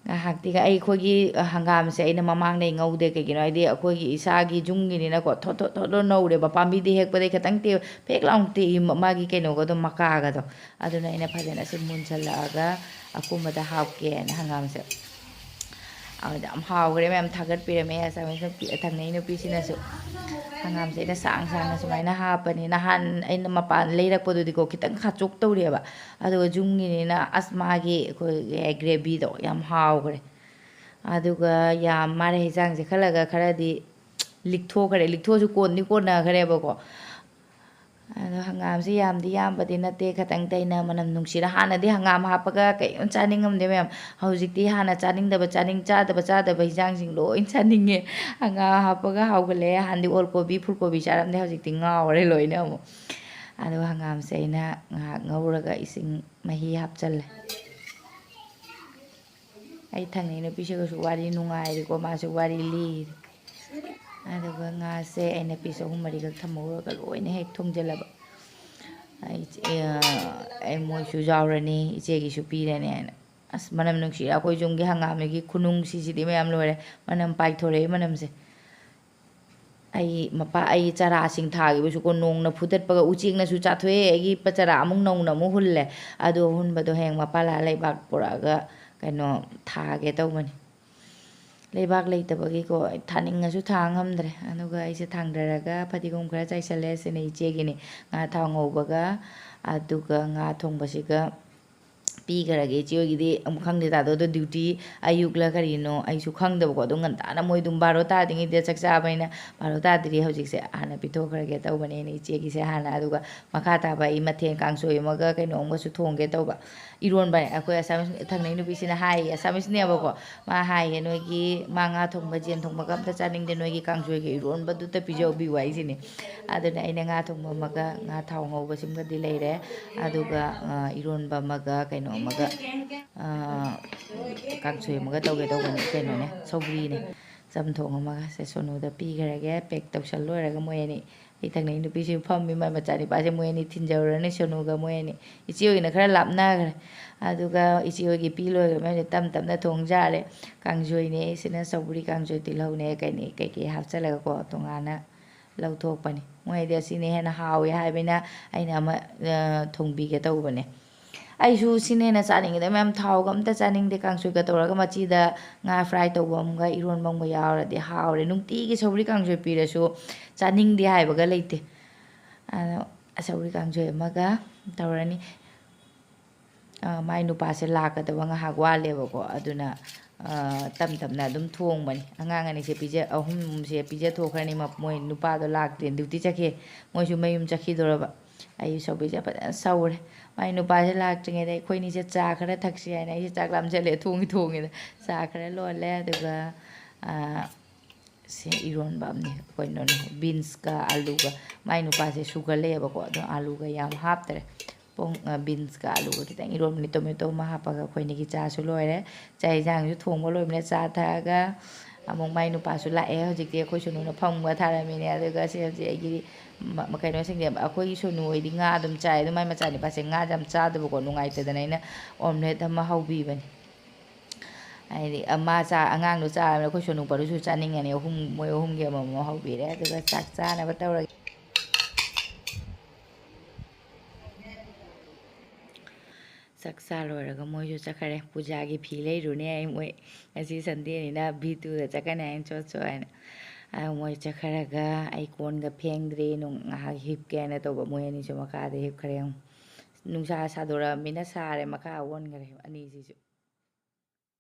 ꯉꯥꯏꯍꯥꯛꯇꯤ ꯑꯩꯈꯣꯏꯒꯤ ꯍꯪꯒꯥꯝꯁꯦ ꯑꯩꯅ ꯃꯃꯥꯡꯗꯩ ꯉꯧꯗꯦ꯫ ꯀꯩꯒꯤꯅꯣ ꯍꯥꯏꯗꯤ ꯑꯩꯈꯣꯏꯒꯤ ꯏꯁꯥꯒꯤ ꯌꯨꯝꯒꯤꯅꯤꯅꯀꯣ, ꯊꯣꯠ ꯊꯣꯠ ꯊꯣꯠ ꯊꯣꯠ ꯅꯧꯔꯦꯕ꯫ ꯄꯥꯝꯕꯤꯗꯤ ꯍꯦꯛꯄꯗꯩ ꯈꯤꯇꯪ ꯇꯦ-, ꯄꯦꯛ ꯂꯥꯎꯅ ꯇꯦꯛꯏ, ꯃꯥꯒꯤ ꯀꯩꯅꯣꯒꯗꯣ, ꯃꯀꯥꯒꯗꯣ꯫ ꯑꯗꯨꯅ ꯑꯩꯅ ꯐꯖꯅ ꯁꯤ ꯃꯨꯟꯁꯜꯂꯛꯑꯒ ꯑꯀꯨꯝꯕꯗ ꯍꯥꯞꯀꯦꯅ ꯍꯪꯒꯥꯝꯁꯦ꯫ ꯑꯗꯨꯗ ꯌꯥꯝ ꯍꯥꯎꯈ꯭ꯔꯦ ꯃꯌꯥꯝ, ꯊꯥꯒꯠꯄꯤꯔꯝꯃꯦ ꯉꯁꯥꯏ ꯅꯨꯄꯤ, ꯊꯪꯅꯩ ꯅꯨꯄꯤꯁꯤꯅꯁꯨ꯫ ꯍꯪꯒꯥꯝꯁꯦ ꯑꯩꯅ ꯁꯥꯡ ꯁꯥꯡꯅ ꯁꯨꯃꯥꯏꯅ ꯍꯥꯞꯄꯅꯤ꯫ ꯅꯍꯥꯟ ꯑꯩꯅ ꯃꯄꯥꯟ ꯂꯩꯔꯛꯄꯗꯨꯗꯤꯀꯣ, ꯈꯤꯇꯪ ꯈꯥꯆꯣꯛ ꯇꯧꯔꯦꯕ꯫ ꯑꯗꯨꯒ ꯌꯨꯝꯒꯤꯅꯤꯅ ꯑꯁ, ꯃꯥꯒꯤ ꯑꯩꯈꯣꯏꯒꯤ ꯒ꯭ꯔꯦꯚꯤꯗꯣ ꯌꯥꯝ ꯍꯥꯎꯈ꯭ꯔꯦ꯫ ꯑꯗꯨꯒ ꯌꯥꯝ, ꯃꯥꯅ ꯍꯤꯟꯖꯥꯡꯁꯦ ꯈꯜꯂꯒ ꯈꯔꯗꯤ ꯂꯤꯛꯊꯣꯛꯈ꯭ꯔꯦ꯫ ꯂꯤꯛꯊꯣꯛꯑꯁꯨ ꯀꯣꯟꯗꯤ ꯀꯣꯟꯅꯈ꯭ꯔꯦꯕꯀꯣ꯫ ꯑꯗꯣ ꯍꯪꯒꯥꯝꯁꯦ ꯌꯥꯝꯗꯤ ꯌꯥꯝꯕꯗꯤ ꯅꯠꯇꯦ, ꯈꯇꯪ ꯇꯩꯅ ꯃꯅꯝ ꯅꯨꯡꯁꯤꯔ꯫ ꯍꯥꯟꯅꯗꯤ ꯍꯪꯒꯥꯝ ꯍꯥꯞꯄꯒ ꯀꯩꯝ ꯆꯥꯅꯤꯡꯉꯝꯗꯦ ꯃꯌꯥꯝ꯫ ꯍꯧꯖꯤꯛꯇꯤ ꯍꯥꯟꯅ ꯆꯥꯅꯤꯡꯗꯕ, ꯆꯥꯅꯤꯡ-, ꯆꯥꯗꯕ ꯆꯥꯗꯕ ꯍꯤꯟꯖꯥꯡꯁꯤꯡ ꯂꯣꯏ ꯆꯥꯅꯤꯡꯉꯦ꯫ ꯍꯪꯒꯥꯝ ꯍꯥꯞꯄꯒ ꯍꯥꯎꯒꯠꯂꯛꯑꯦ꯫ ꯍꯥꯟꯅꯗꯤ ꯑꯣꯜ ꯀꯣꯕꯤ, ꯐꯨꯜ ꯀꯣꯕꯤ ꯆꯥꯔꯝꯗꯦ, ꯍꯧꯖꯤꯛꯇꯤ ꯉꯥꯎꯔꯦ ꯂꯣꯏꯅ ꯑꯃꯨꯛ꯫ ꯑꯗꯣ ꯍꯪꯒꯥꯝꯁꯦ ꯑꯩꯅ ꯉꯥꯏꯍꯥꯛ ꯉꯧꯔꯒ ꯏꯁꯤꯡ ꯃꯍꯤ ꯍꯥꯞꯆꯜꯂꯦ꯫ ꯑꯩ ꯊꯪꯅꯩ ꯅꯨꯄꯤꯁꯤꯒꯁꯨ ꯋꯥꯔꯤ ꯅꯨꯡꯉꯥꯏꯔꯤꯀꯣ, ꯃꯥꯁꯨ ꯋꯥꯔꯤ ꯂꯤꯔꯤ꯫ ꯑꯗꯨꯒ ꯉꯥꯁꯦ ꯑꯩꯅ ꯄꯤꯁ ꯑꯍꯨꯝ ꯃꯔꯤꯈꯛ ꯊꯝꯍꯧꯔꯒ ꯂꯣꯏꯅ ꯍꯦꯛ ꯊꯣꯡꯖꯤꯜꯂꯕ꯫ ꯑꯩ, ꯑꯩ ꯃꯣꯏꯁꯨ ꯌꯥꯎꯔꯅꯤ, ꯏꯆꯦꯒꯤꯁꯨ ꯄꯤꯔꯅꯤ ꯍꯥꯏꯅ꯫ ꯑꯁ, ꯃꯅꯝ ꯅꯨꯡꯁꯤꯔꯦ꯫ ꯑꯩꯈꯣꯏ ꯌꯨꯝꯒꯤ ꯍꯪꯒꯥꯝꯒꯤ ꯈꯨꯅꯨꯡꯁꯤꯁꯤꯗꯤ ꯃꯌꯥꯝ ꯂꯣꯏꯔꯦ꯫ ꯃꯅꯝ ꯄꯥꯏꯊꯣꯔꯛꯑꯦ ꯃꯅꯝꯁꯦ꯫ ꯑꯩ ꯃꯄꯥ-, ꯑꯩ ꯆꯔꯥꯁꯤꯡ ꯊꯥꯈꯤꯕꯁꯨꯀꯣ, ꯅꯣꯡꯅ ꯐꯨꯗꯠꯄꯒ ꯎꯆꯦꯛꯅꯁꯨ ꯆꯥꯊꯣꯛꯑꯦ꯫ ꯑꯩꯒꯤ ꯄ-, ꯆꯔꯥ ꯑꯃꯨꯛ ꯅꯧꯅ ꯑꯃꯨꯛ ꯍꯨꯜꯂꯦ꯫ ꯑꯗꯨ ꯑꯍꯨꯟꯕꯗꯣ ꯍꯌꯦꯡ ꯃꯄꯥ ꯂꯥꯛꯑ ꯂꯩꯕꯥꯛ ꯄꯨꯔꯛꯑꯒ ꯀꯩꯅꯣ ꯊꯥꯒꯦ ꯇꯧꯕꯅꯤ꯫ ꯂꯩꯕꯥꯛ ꯂꯩꯇꯕꯒꯤꯀꯣ, ꯑꯩ ꯊꯥꯅꯤꯡꯉꯁꯨ ꯊꯥ ꯉꯝꯗ꯭ꯔꯦ꯫ ꯑꯗꯨꯒ ꯑꯩꯁꯦ ꯊꯥꯡꯗꯔꯒ ꯐꯗꯤꯒꯣꯝ ꯈꯔ ꯆꯥꯏꯁꯜꯂꯦ꯫ ꯁꯤꯅ ꯏꯆꯦꯒꯤꯅꯤ꯫ ꯉꯥ ꯊꯥꯎ ꯉꯧꯕꯒ ꯑꯗꯨꯒ ꯉꯥ ꯊꯣꯡꯕꯁꯤꯒ ꯄꯤꯈ꯭ꯔꯒꯦ꯫ ꯏꯆꯦ ꯍꯣꯏꯒꯤꯗꯤ ꯑꯃꯨꯛ ꯈꯪꯗꯦ ꯇꯥꯗꯣ, ꯑꯗꯣ ꯗ꯭ꯌꯨꯇꯤ ꯑꯌꯨꯛꯂ ꯀꯔꯤꯅꯣ ꯑꯩꯁꯨ ꯈꯪꯗꯕꯀꯣ꯫ ꯑꯗꯨꯝ ꯉꯟꯇꯥꯅ ꯃꯣꯏ ꯑꯗꯨꯝ ꯕꯥꯔꯣ ꯇꯥꯗ꯭ꯔꯤꯉꯩꯗ ꯆꯥꯛ ꯆꯥꯕꯅꯤꯅ ꯕꯥꯔꯣ ꯇꯥꯗ꯭ꯔꯤ ꯍꯧꯖꯤꯛꯁꯦ꯫ ꯍꯥꯟꯅ ꯄꯤꯊꯣꯛꯈ꯭ꯔꯒꯦ ꯇꯧꯕꯅꯦ ꯑꯩꯅ ꯏꯆꯦꯒꯤꯁꯦ ꯍꯥꯟꯅ꯫ ꯑꯗꯨꯒ ꯃꯈꯥ ꯇꯥꯕ ꯑꯩ ꯃꯊꯦꯜ ꯀꯥꯡꯁꯣꯏ ꯑꯃꯒ ꯀꯩꯅꯣ ꯑꯃꯒꯁꯨ ꯊꯣꯡꯒꯦ ꯇꯧꯕ꯫ ꯏꯔꯣꯟꯕ ꯑꯩꯈꯣꯏ ꯑꯁꯥꯃꯤꯁ ꯊꯪꯅꯩ ꯅꯨꯄꯤꯁꯤꯅ ꯍꯥꯏꯌꯦ, ꯑꯁꯥꯃꯤꯁꯅꯦꯕꯀꯣ꯫ ꯃꯥ ꯍꯥꯏꯌꯦ, "ꯅꯣꯏꯒꯤ ꯃꯥ ꯉꯥ ꯊꯣꯡꯕ, ꯌꯦꯟ ꯊꯣꯡꯕꯒ ꯑꯝꯇ ꯆꯥꯅꯤꯡꯗꯦ, ꯅꯣꯏꯒꯤ ꯀꯥꯡꯁꯣꯏꯒ ꯏꯔꯣꯟꯕꯗꯨꯇ ꯄꯤꯖꯕꯤꯌꯨ" ꯍꯥꯏꯁꯤꯅꯦ꯫ ꯑꯗꯨꯅ ꯑꯩꯅ ꯉꯥ ꯊꯣꯡꯕ ꯑꯃꯒ ꯉꯥ ꯊꯥꯎ ꯉꯧꯕꯁꯤꯃꯒꯗꯤ ꯂꯩꯔꯦ꯫ ꯑꯗꯨꯒ, ꯑ, ꯏꯔꯣꯟꯕ ꯑꯃꯒ ꯀꯩꯅꯣ ꯑꯃꯒ, ꯑ, ꯀꯥꯡꯁꯣꯏ ꯑꯃꯒ ꯇꯧꯒꯦ ꯇꯧꯕꯅꯤ, ꯀꯩꯅꯣꯅꯦ, ꯁꯧꯒ꯭ꯔꯤꯅꯦ꯫ ꯆꯝꯊꯣꯡ ꯑꯃꯒ꯫ ꯁꯦ, ꯁꯣꯅꯨꯗ ꯄꯤꯈ꯭ꯔꯒꯦ꯫ ꯄꯦꯛ ꯇꯧꯁꯜ ꯂꯣꯏꯔꯒ ꯃꯣꯏ ꯑꯅꯤ, ꯑꯩ ꯊꯪꯅꯩ ꯅꯨꯄꯤꯁꯤ ꯐꯝꯃꯤ, ꯃꯥꯏ ꯃꯆꯥꯅꯤꯄꯥꯁꯦ ꯃꯣꯏ ꯑꯅꯤ ꯊꯤꯟꯖꯧꯔꯅꯤ, ꯁꯣꯅꯨꯒ ꯃꯣꯏ ꯑꯅꯤ꯫ ꯏꯆꯦ ꯍꯣꯏꯒꯤꯅ ꯈꯔ ꯂꯥꯞꯅꯈ꯭ꯔꯦ꯫ ꯑꯗꯨꯒ ꯏꯆꯦ ꯍꯣꯏꯒꯤ ꯄꯤ ꯂꯣꯏꯈ꯭ꯔ ꯃꯇꯨꯡꯗ ꯇꯞ ꯇꯞꯅ ꯊꯣꯡ ꯌꯥꯔꯦ꯫ ꯀꯥꯡꯁꯣꯏꯅꯦ, ꯁꯤꯅ ꯁꯧꯒ꯭ꯔꯤ ꯀꯥꯡꯁꯣꯏ, ꯇꯤꯜꯍꯧꯅꯦ, ꯀꯩꯅꯦ, ꯀꯩꯀꯩ ꯍꯥꯞꯆꯜꯂꯒꯀꯣ, ꯇꯣꯉꯥꯟꯅ ꯂꯧꯊꯣꯛꯄꯅꯤ꯫ ꯃꯣꯏꯗꯤ ꯑꯁꯤꯅ ꯍꯦꯟꯅ ꯍꯥꯎꯋꯦ ꯍꯥꯏꯕꯅꯤꯅ ꯑꯩꯅ ꯑꯃ, ꯑ, ꯊꯣꯡꯕꯤꯒꯦ ꯇꯧꯕꯅꯦ꯫ ꯑꯩꯁꯨ ꯁꯤꯅ ꯍꯦꯟꯅ ꯆꯥꯅꯤꯡꯉꯤꯗ, ꯃꯌꯥꯝ ꯊꯥꯎꯒ ꯑꯝꯇ ꯆꯥꯅꯤꯡꯗꯦ꯫ ꯀꯥꯡꯁꯣꯏꯒ ꯇꯧꯔꯒ ꯃꯆꯤꯗ ꯉꯥ ꯐ꯭ꯔꯥꯏ ꯇꯧꯕ ꯑꯃꯒ ꯏꯔꯣꯟꯕ ꯑꯃꯒ ꯌꯥꯎꯔꯗꯤ ꯍꯥꯎꯔꯦ꯫ ꯅꯨꯡꯇꯤꯒꯤ ꯁꯧꯒ꯭ꯔꯤ ꯀꯥꯡꯁꯣꯏ ꯄꯤꯔꯁꯨ ꯆꯥꯅꯤꯡꯗꯦ ꯍꯥꯏꯕꯒ ꯂꯩꯇꯦ꯫ ꯑꯗꯣ ꯁꯧꯒ꯭ꯔꯤ ꯀꯥꯡꯁꯣꯏ ꯑꯃꯒ ꯇꯧꯔꯅꯤ꯫ ꯑ, ꯃꯥꯏ ꯅꯨꯄꯥꯁꯦ ꯂꯥꯛꯀꯗꯕ ꯉꯥꯏꯍꯥꯛ ꯋꯥꯠꯂꯦꯕꯀꯣ, ꯑꯗꯨꯅ, ꯑ, ꯇꯞ ꯇꯞꯅ ꯑꯗꯨꯝ ꯊꯣꯡꯕꯅꯤ꯫ ꯑꯉꯥꯡ ꯑꯅꯤꯁꯦ ꯄꯤꯖ-, ꯑꯍꯨꯝꯁꯦ ꯄꯤꯖꯊꯣꯛꯈ꯭ꯔꯅꯤ꯫ ꯃ-, ꯃꯣꯏ ꯅꯨꯄꯥꯗꯣ ꯂꯥꯛꯇꯦ, ꯗ꯭ꯌꯨꯇꯤ ꯆꯠꯈꯤ, ꯃꯣꯏꯁꯨ ꯃꯌꯨꯝ ꯆꯠꯈꯤꯗꯣꯔꯕ꯫ ꯑꯩ ꯁꯧꯒ꯭ꯔꯤꯁꯦ ꯐꯖꯅ ꯁꯧꯔꯦ꯫ ꯃꯥꯏ ꯅꯨꯄꯥꯁꯦ ꯂꯥꯛꯇ꯭ꯔꯤꯉꯩꯗ ꯑꯩꯈꯣꯏꯅꯤꯁꯦ ꯆꯥ ꯈꯔ ꯊꯛꯁꯤ ꯍꯥꯏꯅ ꯑꯩꯁꯦ ꯆꯥꯛ ꯂꯥꯝꯁꯤꯜꯂꯛꯑꯦ, ꯊꯣꯡꯒꯤ ꯊꯣꯡꯉꯤꯗ꯫ ꯆꯥ ꯈꯔ ꯂꯣꯜꯂꯦ, ꯑꯗꯨꯒ, ꯑ, ꯁꯦ ꯏꯔꯣꯟꯕ ꯑꯃꯅꯤ꯫ ꯀꯩꯅꯣꯅꯦ, ꯕꯤꯟꯁꯀ ꯑꯥꯂꯨꯒ꯫ ꯃꯥꯏ ꯅꯨꯄꯥꯁꯦ ꯁꯨꯒꯔ ꯂꯩꯌꯦꯕꯀꯣ, ꯑꯗꯣ ꯑꯥꯂꯨꯒ ꯌꯥꯝ ꯍꯥꯞꯇꯔꯦ꯫ ꯄꯣꯡ-, ꯑ, ꯕꯤꯟꯁꯀ ꯑꯥꯂꯨꯒ ꯈꯤꯇꯪ ꯏꯔꯣꯟꯕꯅꯤ, ꯇꯣꯃꯦꯇꯣ ꯑꯃ ꯍꯥꯞꯄꯒ꯫ ꯑꯩꯈꯣꯏꯅꯤꯒꯤ ꯆꯥꯁꯨ ꯂꯣꯏꯔꯦ, ꯆꯥꯛ ꯌꯦꯟꯁꯥꯡꯁꯨ ꯊꯣꯡꯕ ꯂꯣꯏꯕꯅ ꯆꯥ ꯊꯛꯑꯒ, ꯑꯃꯨꯛ ꯃꯥꯏ ꯅꯨꯄꯥꯁꯨ ꯂꯥꯛꯑꯦ꯫ ꯍꯧꯖꯤꯛꯇꯤ ꯑꯩꯈꯣꯏ ꯁꯣꯅꯨꯅ ꯐꯝꯒ ꯊꯥꯔꯝꯃꯤꯅꯦ꯫ ꯑꯗꯨꯒ ꯁꯤ ꯍꯧꯖꯤꯛ ꯑꯩꯒꯤ ꯃ-, ꯀꯩꯅꯣꯁꯤꯡꯁꯦ, ꯑꯩꯈꯣꯏꯒꯤ ꯁꯣꯅꯨ ꯍꯣꯏꯗꯤ ꯉꯥ ꯑꯗꯨꯝ ꯆꯥꯏ, ꯑꯗꯨ ꯃꯥꯏ ꯃꯆꯥꯅꯨꯄꯥꯁꯦ ꯉꯥ ꯌꯥꯝ ꯆꯥꯗꯕꯀꯣ, ꯅꯨꯡꯉꯥꯏꯇꯗꯅ ꯑꯩꯅ omelette ꯑꯃ ꯍꯧꯕꯤꯕꯅꯤ꯫ ꯍꯥꯏꯗꯤ, ꯑ, ꯃꯥ ꯆꯥ-, ꯑꯉꯥꯡꯗꯣ ꯆꯥꯔꯕꯅꯤꯅ ꯑꯩꯈꯣꯏ ꯁꯣꯅꯨ ꯄꯔꯨꯁꯨ ꯆꯥꯅꯤꯡꯉꯅꯤ꯫ ꯑꯍꯨꯝ, ꯃꯣꯏ ꯑꯍꯨꯝꯒꯤ ꯑꯃꯃꯝ ꯍꯧꯕꯤꯔꯦ꯫ ꯑꯗꯨꯒ ꯆꯥꯛ ꯆꯥꯅꯕ ꯇꯧꯔꯒꯦ꯫ ꯆꯥꯛ ꯆꯥ ꯂꯣꯏꯔꯒ ꯃꯣꯏꯁꯨ ꯆꯠꯈ꯭ꯔꯦ꯫ ꯄꯨꯖꯥꯒꯤ ꯐꯤ ꯂꯩꯔꯨꯅꯦ ꯑꯩ, ꯃꯣꯏ ꯉꯁꯤ Sundayꯅꯤꯅ B twoꯗ ꯆꯠꯀꯅꯤ ꯍꯥꯏꯅ, ꯆꯣ ꯆꯣ ꯍꯥꯏꯅ꯫ ꯑ, ꯃꯣꯏ ꯆꯠꯈ꯭ꯔꯒ ꯑꯩ ꯀꯣꯟꯒ ꯐꯦꯡꯗ꯭ꯔꯤ, ꯅꯨꯡ-, ꯉꯥꯏꯍꯥꯛ ꯍꯤꯞꯀꯦ ꯍꯥꯏꯅ ꯇꯧꯕ꯫ ꯃꯣꯏ ꯑꯅꯤꯁꯨ ꯃꯈꯥꯗ ꯍꯤꯞꯈ꯭ꯔꯦ꯫ ꯅꯨꯡꯁꯥ ꯁꯥꯗꯣꯔꯛꯑꯃꯤꯅ ꯁꯥꯔꯦ, ꯃꯈꯥ ꯑꯣꯟꯈ꯭ꯔꯦ ꯑꯅꯤꯁꯤꯁꯨ꯫